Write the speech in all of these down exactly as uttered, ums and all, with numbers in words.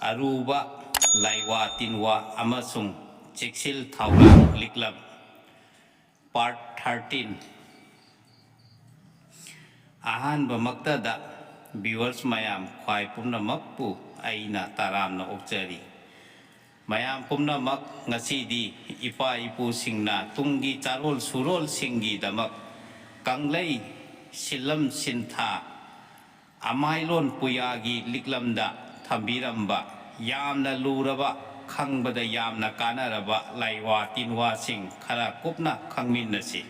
ꯑꯔꯨꯕ ꯂꯥꯏꯋꯥ ꯇꯤꯟꯋꯥ ꯑꯃꯁꯨꯡ ꯆꯦꯛꯁꯤꯜ ꯊꯧꯔꯥꯡ ꯂꯤꯛꯂꯝ꯫ Part thirteen꯫ ꯑꯍꯥꯟꯕꯃꯛꯇꯗ viewers ꯃꯌꯥꯝ ꯈ꯭ꯋꯥꯏ ꯄꯨꯝꯅꯃꯛꯄꯨ ꯑꯩꯅ ꯇꯔꯥꯝꯅ ꯑꯣꯛꯆꯔꯤ꯫ ꯃꯌꯥꯝ ꯄꯨꯝꯅꯃꯛ ꯉꯁꯤꯗꯤ ꯏꯄꯥ ꯏꯄꯨꯁꯤꯡꯅ ꯇꯨꯡꯒꯤ ꯆꯥꯔꯣꯜ ꯁꯨꯔꯣꯜꯁꯤꯡꯒꯤꯗꯃꯛ ꯀꯪꯂꯩ ꯁꯤꯜꯂꯝ ꯁꯤꯟꯊꯥ ꯑꯃꯥꯏꯂꯣꯟ ꯄꯨꯌꯥꯒꯤ ꯂꯤꯛꯂꯝꯗ ꯊꯝꯕꯤꯔꯝꯕ ꯌꯥꯝꯅ ꯂꯨꯔꯕ, ꯈꯪꯕꯗ ꯌꯥꯝꯅ ꯀꯥꯟꯅꯔꯕ ꯂꯥꯏꯋꯥ ꯇꯤꯟꯋꯥꯁꯤꯡ ꯈꯔ ꯀꯨꯞꯅ ꯈꯪꯃꯤꯟꯅꯁꯤ꯫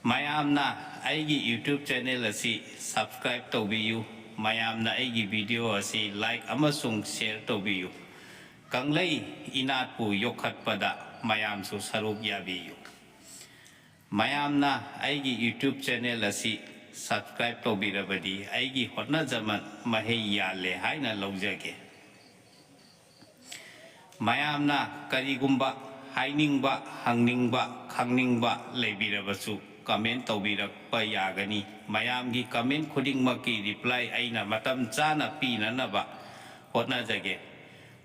ꯃꯌꯥꯝꯅ ꯑꯩꯒꯤ YouTube channel ꯑꯁꯤ subscribe ꯇꯧꯕꯤꯌꯨ꯫ ꯃꯌꯥꯝꯅ ꯑꯩꯒꯤ video ꯑꯁꯤ like ꯑꯃꯁꯨꯡ share ꯇꯧꯕꯤꯌꯨ꯫ ꯀꯪꯂꯩ ꯏꯅꯥꯠꯄꯨ ꯌꯣꯛꯈꯠꯄꯗ ꯃꯌꯥꯝꯁꯨ ꯁꯔꯨꯛ ꯌꯥꯕꯤꯌꯨ꯫ ꯃꯌꯥꯝꯅ ꯑꯩꯒꯤ YouTube channel ꯑꯁꯤ subscribe ꯇꯧꯕꯤꯔꯕꯗꯤ ꯑꯩꯒꯤ ꯍꯣꯠꯅꯖꯃꯟ ꯃꯍꯩ ꯌꯥꯜꯂꯦ ꯍꯥꯏꯅ ꯂꯧꯖꯒꯦ꯫ ꯃꯌꯥꯝꯅ ꯀꯔꯤꯒꯨꯝꯕ ꯍꯥꯏꯅꯤꯡꯕ, ꯍꯪꯅꯤꯡꯕ, ꯈꯪꯅꯤꯡꯕ ꯂꯩꯕꯤꯔꯕꯁꯨ comment ꯇꯧꯕꯤꯔꯛꯄ ꯌꯥꯒꯅꯤ꯫ ꯃꯌꯥꯝꯒꯤ comment ꯈꯨꯗꯤꯡꯃꯛꯀꯤ reply ꯑꯩꯅ ꯃꯇꯝ ꯆꯥꯅ ꯄꯤꯅꯅꯕ ꯍꯣꯠꯅꯖꯒꯦ꯫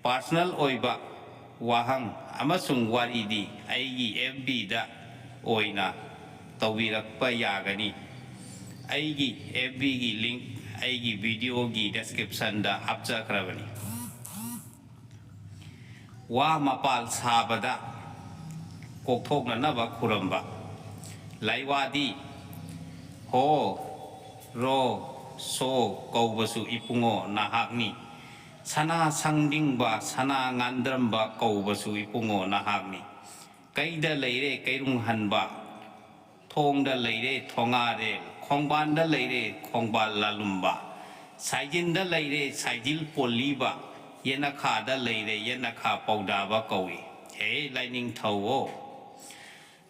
Personal ꯑꯣꯏꯕ ꯋꯥꯍꯪ ꯑꯃꯁꯨꯡ ꯋꯥꯔꯤꯗꯤ ꯑꯩꯒꯤ FB ꯗ ꯑꯣꯏꯅ ꯇꯧꯕꯤꯔꯛꯄ ꯌꯥꯒꯅꯤ꯫ ꯑꯩꯒꯤ FB ꯒꯤ link ꯑꯩꯒꯤ video ꯒꯤ description ꯗ ꯍꯥꯞꯆꯈ꯭ꯔꯕꯅꯤ꯫ ꯋꯥ ꯃꯄꯥꯜ ꯁꯥꯕꯗ ꯀꯣꯛꯊꯣꯛꯅꯅꯕ ꯈꯨꯔꯝꯕ꯫ ꯂꯥꯏꯋꯥꯗꯤ ꯍꯣ, ꯔꯣ, ꯁꯣ ꯀꯧꯕꯁꯨ ꯏꯄꯨꯡꯉꯣ ꯅꯍꯥꯛꯅꯤ꯫ ꯁꯅꯥ ꯁꯪꯗꯤꯡꯕ, ꯁꯅꯥ ꯉꯥꯟꯗ꯭ꯔꯝꯕ ꯀꯧꯕꯁꯨ ꯏꯄꯨꯡꯉꯣ ꯅꯍꯥꯛꯅꯤ꯫ ꯀꯩꯗ ꯂꯩꯔꯦ ꯀꯩꯔꯨꯡ ꯍꯟꯕ, ꯊꯣꯡꯗ ꯂꯩꯔꯦ ꯊꯣꯉꯥꯔꯦꯜ, ꯈꯣꯡꯕꯥꯟꯗ ꯂꯩꯔꯦ ꯈꯣꯡꯕꯥꯜ ꯂꯥꯂꯨꯝꯕ, ꯁꯥꯏꯖꯤꯟꯗ ꯂꯩꯔꯦ ꯁꯥꯏꯖꯤꯜ ꯄꯣꯜꯂꯤꯕ, ꯌꯦꯅꯈꯥꯗ ꯂꯩꯔꯦ ꯌꯦꯅꯈꯥ ꯄꯧꯗꯥꯕ ꯀꯧꯏ꯫ ꯍꯦ ꯂꯥꯏꯅꯤꯡꯊꯧꯑꯣ,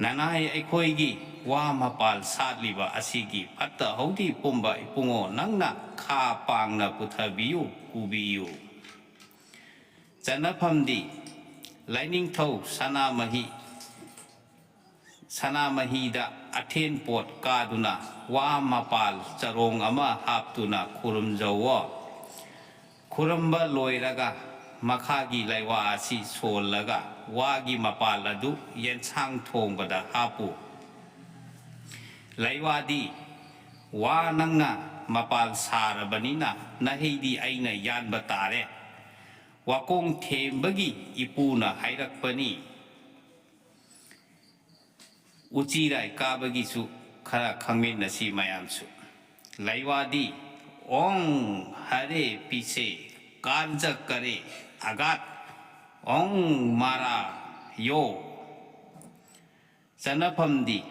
ꯅꯅꯥꯏ ꯑꯩꯈꯣꯏꯒꯤ ꯋꯥ ꯃꯄꯥꯜ ꯁꯥꯠꯂꯤꯕ ꯑꯁꯤꯒꯤ ꯐꯠꯇ ꯍꯥꯎꯗꯤ ꯄꯨꯝꯕ ꯏꯄꯨꯡꯉꯣ ꯅꯪꯅ ꯈꯥ ꯄꯥꯡꯅ ꯄꯨꯊꯕꯤꯌꯨ, ꯄꯨꯕꯤꯌꯨ꯫ ꯆꯟꯅꯐꯝꯗꯤ ꯂꯥꯏꯅꯤꯡꯊꯧ ꯁꯅꯥꯃꯍꯤ, ꯁꯅꯥꯃꯍꯤꯗ ꯑꯊꯦꯟ ꯄꯣꯠ ꯀꯥꯗꯨꯅ ꯋꯥ ꯃꯄꯥꯜ ꯆꯔꯣꯡ ꯑꯃ ꯍꯥꯞꯇꯨꯅ ꯈꯨꯔꯨꯝꯖꯧꯋꯣ꯫ ꯈꯨꯔꯝꯕ ꯂꯣꯏꯔꯒ ꯃꯈꯥꯒꯤ ꯂꯥꯏꯋꯥ ꯑꯁꯤ ꯁꯣꯜꯂꯒ ꯋꯥꯒꯤ ꯃꯄꯥꯜ ꯑꯗꯨ ꯌꯦꯟꯁꯥꯡ ꯊꯣꯡꯕꯗ ꯍꯥꯞꯄꯨ꯫ ꯂꯥꯏꯋꯥꯗꯤ, "ꯋꯥ ꯅꯪꯅ ꯃꯄꯥꯜ ꯁꯥꯔꯕꯅꯤꯅ ꯅꯍꯩꯗꯤ ꯑꯩꯅ ꯌꯥꯟꯕ ꯇꯥꯔꯦ꯫ ꯋꯥꯀꯣꯡ ꯊꯦꯝꯕꯒꯤ ꯏꯄꯨꯅ ꯍꯥꯏꯔꯛꯄꯅꯤ"꯫ ꯎꯆꯤꯔꯥꯏ ꯀꯥꯕꯒꯤꯁꯨ ꯈꯔ ꯈꯪꯃꯤꯟꯅꯁꯤ ꯃꯌꯥꯝꯁꯨ꯫ ꯂꯥꯏꯋꯥꯗꯤ, "ꯑꯣꯡ ꯍꯔꯦ ꯄꯤꯁꯦ ꯀꯥꯔꯖ ꯀꯔꯦ ꯑꯒꯥꯠ ꯑꯣꯡ ꯃꯥꯔꯥ ꯌꯣ"꯫ ꯆꯅꯐꯝꯗꯤ,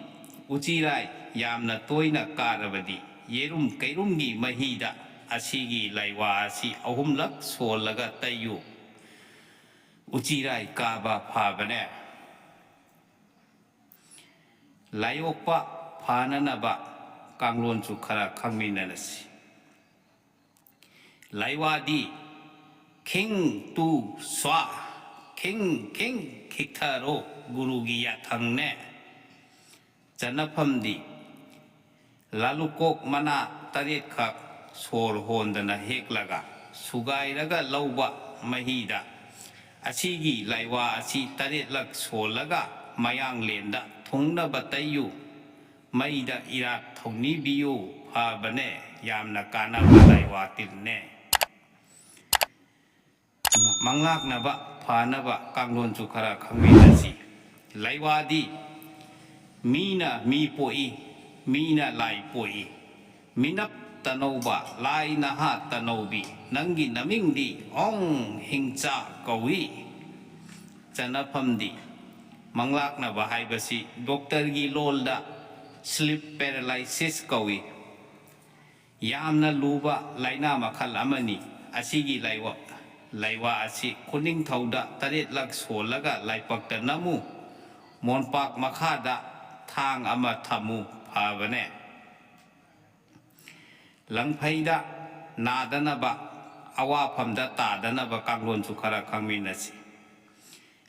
ꯎꯆꯤꯔꯥꯏ ꯌꯥꯝꯅ ꯇꯣꯏꯅ ꯀꯥꯔꯕꯗꯤ ꯌꯦꯔꯨꯝ ꯀꯩꯔꯨꯝꯒꯤ ꯃꯍꯤꯗ ꯑꯁꯤꯒꯤ ꯂꯥꯏꯋꯥ ꯑꯁꯤ ꯑꯍꯨꯝꯂꯛ ꯁꯣꯜꯂꯒ ꯇꯩꯌꯨ꯫ ꯎꯆꯤꯔꯥꯏ ꯀꯥꯕ ꯐꯕꯅꯦ꯫ ꯂꯥꯏꯑꯣꯛꯄ ꯐꯅꯅꯕ ꯀꯥꯡꯂꯣꯟꯁꯨ ꯈꯔ ꯈꯪꯃꯤꯟꯅꯔꯁꯤ꯫ ꯂꯥꯏꯋꯥꯗꯤ, "ꯈꯤꯡ ꯇꯨ ꯁ꯭ꯋꯥ, ꯈꯤꯡ ꯈꯤꯡ ꯈꯤꯛꯊꯔꯣ", ꯒꯨꯔꯨꯒꯤ ꯌꯥꯊꯪꯅꯦ꯫ ꯆꯅꯐꯝꯗꯤ, ꯂꯥꯂꯨꯀꯣꯛ ꯃꯅꯥ ꯇꯔꯦꯠꯈꯛ ꯁꯣꯔ ꯍꯣꯟꯗꯅ ꯍꯦꯛꯂꯒ ꯁꯨꯒꯥꯏꯔꯒ ꯂꯧꯕ ꯃꯍꯤꯗ ꯑꯁꯤꯒꯤ ꯂꯥꯏꯋꯥ ꯑꯁꯤ ꯇꯔꯦꯠꯂꯛ ꯁꯣꯜꯂꯒ ꯃꯌꯥꯡꯂꯦꯟꯗ ꯊꯨꯡꯅꯕ ꯇꯩꯌꯨ꯫ ꯃꯩꯗ ꯏꯔꯥꯠ ꯊꯧꯅꯤꯕꯤꯌꯨ꯫ ꯐꯕꯅꯦ, ꯌꯥꯝꯅ ꯀꯥꯟꯅꯕ ꯂꯥꯏꯋꯥ ꯇꯤꯟꯅꯦ꯫ ꯃꯪꯂꯥꯛꯅꯕ ꯐꯅꯕ ꯀꯥꯡꯂꯣꯟꯁꯨ ꯈꯔ ꯈꯪꯃꯤꯟꯅꯁꯤ꯫ ꯂꯥꯏꯋꯥꯗꯤ, ꯃꯤꯅ ꯃꯤ ꯄꯣꯛꯏ, ꯃꯤꯅ ꯂꯥꯏ ꯄꯣꯛꯏ꯫ ꯃꯤꯅꯞ ꯇꯅꯧꯕ, ꯂꯥꯏ ꯅꯍꯥ ꯇꯅꯧꯕꯤ, ꯅꯪꯒꯤ ꯅꯃꯤꯡꯗꯤ ꯑꯣꯡ ꯍꯤꯡꯆꯥ ꯀꯧꯏ꯫ ꯆꯅꯐꯝꯗꯤ, ꯃꯪꯂꯥꯛꯅꯕ ꯍꯥꯏꯕꯁꯤ ꯗꯣꯛꯇꯔꯒꯤ ꯂꯣꯜꯗ sleep paralysis ꯀꯧꯏ꯫ ꯌꯥꯝꯅ ꯂꯨꯕ ꯂꯥꯏꯅꯥ ꯃꯈꯜ ꯑꯃꯅꯤ꯫ ꯑꯁꯤꯒꯤ ꯂꯥꯏꯋꯥ, ꯂꯥꯏꯋꯥ ꯑꯁꯤ ꯈꯨꯅꯤꯡꯊꯧꯗ ꯇꯔꯦꯠꯂꯛ ꯁꯣꯜꯂꯒ ꯂꯥꯏꯄꯛꯇ ꯅꯝꯃꯨ꯫ ꯃꯣꯟꯄꯥꯛ ꯃꯈꯥꯗ ꯊꯥꯡ ꯑꯃ ꯊꯝꯃꯨ꯫ ꯐꯕꯅꯦ꯫ ꯂꯪꯐꯩꯗ ꯅꯥꯗꯅꯕ, ꯑꯋꯥꯐꯝꯗ ꯇꯥꯗꯅꯕ ꯀꯥꯡꯂꯣꯟꯁꯨ ꯈꯔ ꯈꯪꯃꯤꯟꯅꯁꯤ꯫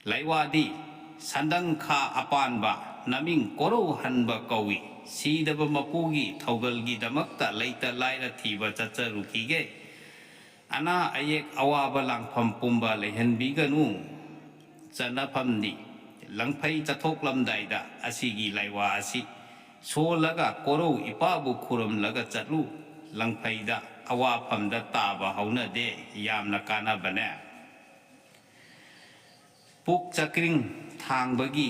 ꯂꯥꯏꯋꯥꯗꯤ, ꯁꯟꯗꯪ ꯈꯥ ꯑꯄꯥꯟꯕ, ꯅꯃꯤꯡ ꯀꯣꯔꯧꯍꯟꯕ ꯀꯧꯏ꯫ ꯁꯤꯗꯕ ꯃꯄꯨꯒꯤ ꯊꯧꯒꯜꯒꯤꯗꯃꯛꯇ ꯂꯩꯇ ꯂꯥꯏꯔ ꯊꯤꯕ ꯆꯠꯆꯔꯨꯈꯤꯒꯦ꯫ ꯑꯅꯥ ꯑꯌꯦꯛ ꯑꯋꯥꯕ ꯂꯥꯡꯐꯝ ꯄꯨꯝꯕ ꯂꯩꯍꯟꯕꯤꯒꯅꯨ꯫ ꯆꯠꯅꯐꯝꯗꯤ ꯂꯪꯐꯩ ꯆꯠꯊꯣꯛꯂꯝꯗꯥꯏꯗ ꯑꯁꯤꯒꯤ ꯂꯥꯏꯋꯥ ꯑꯁꯤ ꯁꯣꯜꯂꯒ ꯀꯣꯔꯧ ꯏꯄꯥꯕꯨ ꯈꯨꯔꯨꯝꯂꯒ ꯆꯠꯂꯨ꯫ ꯂꯪꯐꯩꯗ ꯑꯋꯥꯐꯝꯗ ꯇꯥꯕ ꯍꯧꯅꯗꯦ, ꯌꯥꯝꯅ ꯀꯥꯟꯅꯕꯅꯦ꯫ ꯄꯨꯛ ꯆꯀ꯭ꯔꯤꯡ ꯊꯥꯡꯕꯒꯤ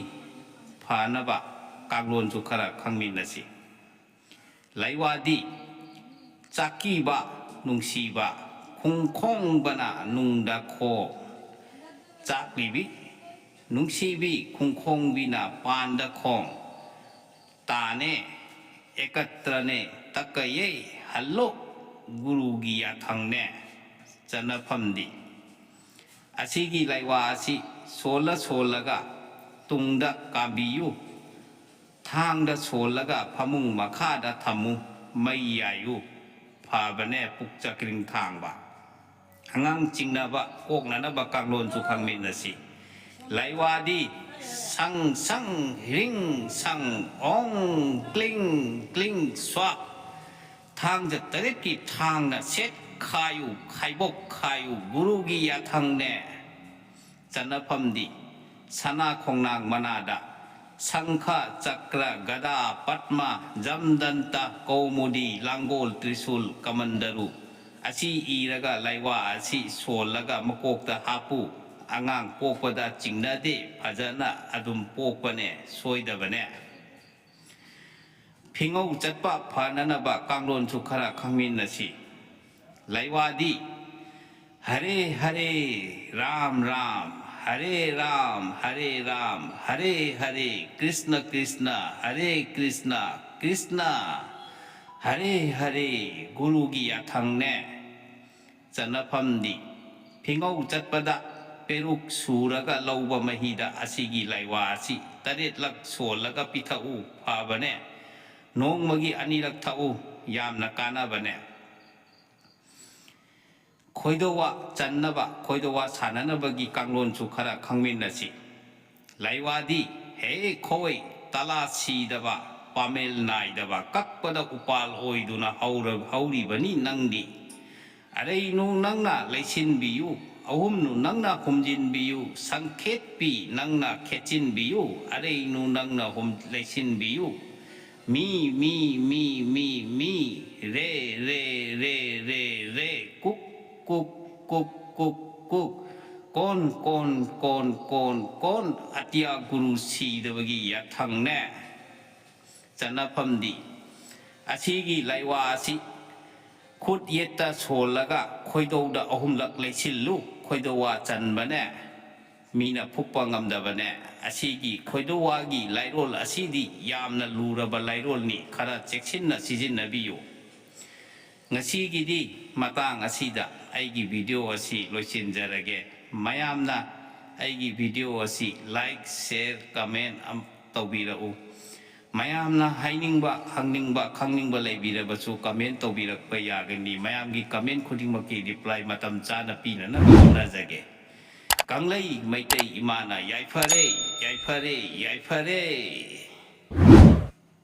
ꯐꯅꯕ ꯀꯥꯡꯂꯣꯟꯁꯨ ꯈꯔ ꯈꯪꯃꯤꯟꯅꯁꯤ꯫ ꯂꯥꯏꯋꯥꯗꯤ ꯆꯥꯛꯀꯤꯕ ꯅꯨꯡꯁꯤꯕ ꯈꯨꯡꯈꯣꯡꯕꯅ ꯅꯨꯡꯗ ꯈꯣꯡ, ꯆꯥꯛꯂꯤꯕꯤ ꯅꯨꯡꯁꯤꯕꯤ ꯈꯨꯡꯈꯣꯡꯕꯤꯅ ꯄꯥꯟꯗ ꯈꯣꯡ, ꯇꯥꯅꯦ ꯑꯦꯀꯇ꯭ꯔꯅꯦ ꯇꯛꯀꯌꯦ ꯍꯜꯂꯣ ꯒꯨꯔꯨꯒꯤ ꯌꯥꯊꯪꯅꯦ꯫ ꯆꯠꯅꯐꯝꯗꯤ ꯑꯁꯤꯒꯤ ꯂꯥꯏꯋꯥ ꯑꯁꯤ ꯁꯣꯜꯂ ꯁꯣꯜꯂꯒ ꯇꯨꯡꯗ ꯀꯥꯝꯕꯤꯌꯨ꯫ ꯊꯥꯡꯗ ꯁꯣꯜꯂꯒ ꯐꯃꯨꯡ ꯃꯈꯥꯗ ꯊꯝꯃꯨ꯫ ꯃꯩ ꯌꯥꯏꯌꯨ꯫ ꯐꯕꯅꯦ ꯄꯨꯛ ꯆꯀ꯭ꯔꯤꯡ ꯊꯥꯡꯕ꯫ ꯑꯉꯥꯡ ꯆꯤꯡꯅꯕ ꯀꯣꯛꯅꯅꯕ ꯀꯥꯡꯂꯣꯟꯁꯨ ꯈꯪꯃꯤꯟꯅꯁꯤ꯫ ꯂꯥꯏꯋꯥꯗꯤ ꯁꯪ ꯁꯪ ꯍ꯭ꯔꯤꯡ ꯁꯪ ꯑꯣꯡ ꯀ꯭ꯂꯤꯡ ꯀ꯭ꯂꯤꯡ ꯁ꯭ꯋꯥ꯫ ꯊꯥꯡꯖ ꯇꯔꯦꯠꯀꯤ ꯊꯥꯡꯅ ꯁꯦꯠ ꯈꯥꯏꯌꯨ, ꯈꯥꯏꯕꯣꯛ ꯈꯥꯏꯌꯨ, ꯒꯨꯔꯨꯒꯤ ꯌꯥꯊꯪꯅꯦ꯫ ꯆꯠꯅꯐꯝꯗꯤ ꯁꯅꯥ ꯈꯣꯡꯅꯥꯡ ꯃꯅꯥꯗ ꯁꯪꯈ, ꯆꯀ꯭ꯔ, ꯒꯗꯥ, ꯄꯗꯃ, ꯖꯝꯗꯟꯇ, ꯀꯧꯃꯨꯗꯤ, ꯂꯥꯡꯒꯣꯜ, ꯇ꯭ꯔꯤꯁꯨꯜ, ꯀꯃꯟꯗꯔꯨ ꯑꯁꯤ ꯏꯔꯒ ꯂꯥꯏꯋꯥ ꯑꯁꯤ ꯁꯣꯜꯂꯒ ꯃꯀꯣꯛꯇ ꯍꯥꯞꯄꯨ꯫ ꯑꯉꯥꯡ ꯄꯣꯛꯄꯗ ꯆꯤꯡꯅꯗꯦ, ꯐꯖꯅ ꯑꯗꯨꯝ ꯄꯣꯛꯄꯅꯦ, ꯁꯣꯏꯗꯕꯅꯦ꯫ ꯐꯤꯉꯧ ꯆꯠꯄ ꯐꯅꯅꯕ ꯀꯥꯡꯂꯣꯟꯁꯨ ꯈꯔ ꯈꯪꯃꯤꯟꯅꯁꯤ꯫ ꯂꯥꯏꯋꯥꯗꯤ ꯍꯔꯦ ꯍꯔꯦ ꯔꯥꯝ ꯔꯥꯝ ꯍꯔꯦ ꯔꯥꯝ ꯍꯔꯦ ꯔꯥꯝ ꯍꯔꯦ ꯍꯔꯦ ꯀ꯭ꯔꯤꯁꯅ ꯀ꯭ꯔꯤꯁꯅ ꯍꯔꯦ ꯀ꯭ꯔꯤꯁꯅ ꯀ꯭ꯔꯤꯁꯅ ꯍꯔꯦ ꯍꯔꯦ ꯒꯨꯔꯨꯒꯤ ꯌꯥꯊꯪꯅꯦ꯫ ꯆꯠꯅꯐꯝꯗꯤ ꯐꯤꯉꯧ ꯆꯠꯄꯗ ꯄꯦꯔꯨꯛ ꯁꯨꯔꯒ ꯂꯧꯕ ꯃꯍꯤꯗ ꯑꯁꯤꯒꯤ ꯂꯥꯏꯋꯥ ꯑꯁꯤ ꯇꯔꯦꯠꯂꯛ ꯁꯣꯜꯂꯒ ꯄꯤꯊꯛꯎ꯫ ꯐꯕꯅꯦ꯫ ꯅꯣꯡꯃꯒꯤ ꯑꯅꯤꯔꯛ ꯊꯛꯎ꯫ ꯌꯥꯝꯅ ꯀꯥꯟꯅꯕꯅꯦ꯫ ꯈꯣꯏꯗꯧꯋꯥ ꯆꯟꯅꯕ, ꯈꯣꯏꯗꯧꯋꯥ ꯁꯥꯟꯅꯅꯕꯒꯤ ꯀꯥꯡꯂꯣꯟꯁꯨ ꯈꯔ ꯈꯪꯃꯤꯟꯅꯁꯤ꯫ ꯂꯥꯏꯋꯥꯗꯤ ꯍꯦ ꯈꯣꯏ ꯇꯂꯥ ꯁꯤꯗꯕ, ꯄꯥꯃꯦꯜ ꯅꯥꯏꯗꯕ, ꯀꯛꯄꯗ ꯎꯄꯥꯜ ꯑꯣꯏꯗꯨꯅ ꯍꯧꯔ-, ꯍꯧꯔꯤꯕꯅꯤ ꯅꯪꯗꯤ꯫ ꯑꯔꯩꯅꯨ ꯅꯪꯅ ꯂꯩꯁꯤꯟꯕꯤꯌꯨ, ꯑꯍꯨꯝꯅꯨ ꯅꯪꯅ ꯍꯨꯝꯖꯤꯟꯕꯤꯌꯨ, ꯁꯪꯈꯦꯠꯄꯤ ꯅꯪꯅ ꯈꯦꯠꯆꯤꯟꯕꯤꯌꯨ, ꯑꯔꯩꯅꯨ ꯅꯪꯅ ꯍꯨꯝ-, ꯂꯩꯁꯤꯟꯕꯤꯌꯨ꯫ ꯃꯤ, ꯃꯤ, ꯃꯤ, ꯃꯤ, ꯃꯤ, ꯔꯦ, ꯔꯦ, ꯔꯦ, ꯔꯦ, ꯔꯦ, ꯀꯨꯛ, ꯀꯨꯛ, ꯀꯨꯛ, ꯀꯨꯛ, ꯀꯨꯛ, ꯀꯣꯟ, ꯀꯣꯟ, ꯀꯣꯟ, ꯀꯣꯟ, ꯀꯣꯟ, ꯑꯇꯤꯌꯥ ꯒꯨꯔꯨ ꯁꯤꯗꯕꯒꯤ ꯌꯥꯊꯪꯅꯦ꯫ ꯆꯟꯅꯐꯝꯗꯤ ꯑꯁꯤꯒꯤ ꯂꯥꯏꯋꯥ ꯑꯁꯤ ꯈꯨꯠ ꯌꯦꯠꯇ ꯁꯣꯜꯂꯒ ꯈꯣꯏꯗꯧꯗ ꯑꯍꯨꯝꯂꯛ ꯂꯩꯁꯤꯜꯂꯨ꯫ ꯈꯣꯏꯗꯧꯋꯥ ꯆꯟꯕꯅꯦ, ꯃꯤꯅ ꯐꯨꯛꯄ ꯉꯝꯗꯕꯅꯦ꯫ ꯑꯁꯤꯒꯤ ꯈꯣꯏꯗꯧꯋꯥꯒꯤ ꯂꯥꯏꯔꯣꯜ ꯑꯁꯤꯗꯤ ꯌꯥꯝꯅ ꯂꯨꯔꯕ ꯂꯥꯏꯔꯣꯜꯅꯤ, ꯈꯔ ꯆꯦꯛꯁꯤꯟꯅ ꯁꯤꯖꯤꯟꯅꯕꯤꯌꯨ꯫ ꯉꯁꯤꯒꯤꯗꯤ ꯃꯇꯥꯡ ꯑꯁꯤꯗ ꯑꯩꯒꯤ video ꯑꯁꯤ ꯂꯣꯏꯁꯤꯟꯖꯔꯒꯦ꯫ ꯃꯌꯥꯝꯅ ꯑꯩꯒꯤ video ꯑꯁꯤ like, share, comment ꯑꯝ ꯇꯧꯕꯤꯔꯛꯎ꯫ ꯃꯌꯥꯝꯅ ꯍꯥꯏꯅꯤꯡꯕ, ꯍꯪꯅꯤꯡꯕ, ꯈꯪꯅꯤꯡꯕ ꯂꯩꯕꯤꯔꯕꯁꯨ comment ꯇꯧꯕꯤꯔꯛꯄ ꯌꯥꯒꯅꯤ꯫ ꯃꯌꯥꯝꯒꯤ comment ꯈꯨꯗꯤꯡꯃꯛꯀꯤ reply ꯃꯇꯝ ꯆꯥꯅ ꯄꯤꯅꯅꯕ ꯍꯣꯠꯅꯖꯒꯦ꯫ ꯀꯪꯂꯩ ꯃꯩꯇꯩ ꯏꯃꯥꯅ ꯌꯥꯏꯐꯔꯦ, ꯌꯥꯏꯐꯔꯦ, ꯌꯥꯏꯐꯔꯦ꯫